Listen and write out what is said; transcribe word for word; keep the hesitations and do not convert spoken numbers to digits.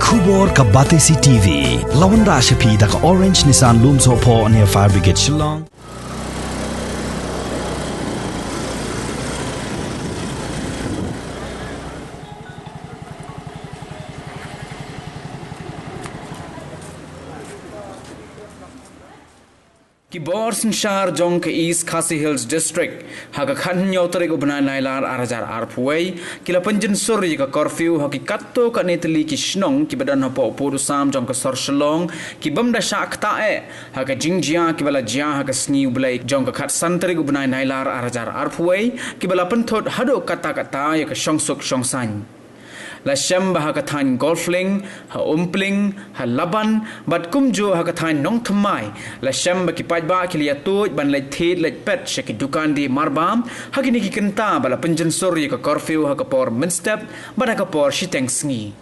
Khubor ka Batesi T V. La wanrah sha phi da ka Orange Nissan Lumsohphoh near Fire Brigade Shillong. Ki bor synshar jong ka East Khasi Hills District ha ka khathynñiew tarik u bnai Nailar ar hajar arphew wei ki la pynjynsur ïa ka curfew ha ki katto katne tylli ki shnong kiba don hapoh u pud u sam jong ka sor Shillong, ki bym da shah ktah eh ha ka jingjia kiba la jia ha ka sngi U Blei jong ka khatsan tarik u bnai Nailar ar hajar arphew wei, kiba la pynthut haduh katta katta ïa ka shongsuk shongsaiñ. La shem ba ha ka thaiñ Golflink, ha Umpling, ha Laban bad kumjuh ha ka thaiñ Nongthymmai, la shem ba ki paidbah ki la ïatuid ban leit thied leit pet sha ki dukan die marbam ha kine ki kynta ba la pynjynsur ïa ka curfew ha ka por mynstep bad ha ka por shiteng sngi.